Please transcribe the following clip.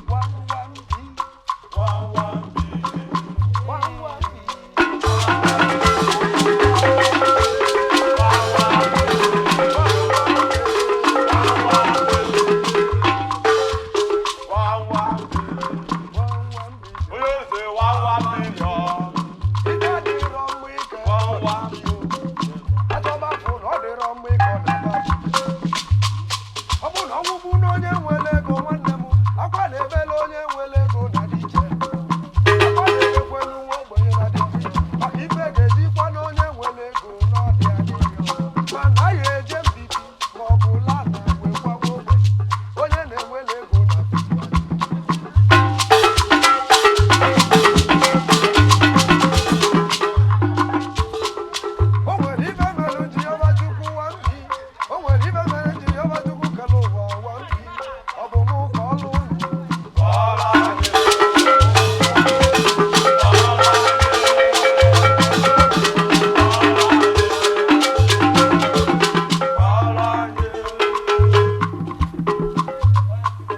One one B, One one billion. one one B. One one billion. One one B. Onye ose one one billion. Ike adịrọ mma ike. One one Achọba afụ na ọ dịrọ mma ike ọ na-aba. Ọ bụ na ọnwụ bụ na onye nwere ego nwanne m, akwa na-ebela onye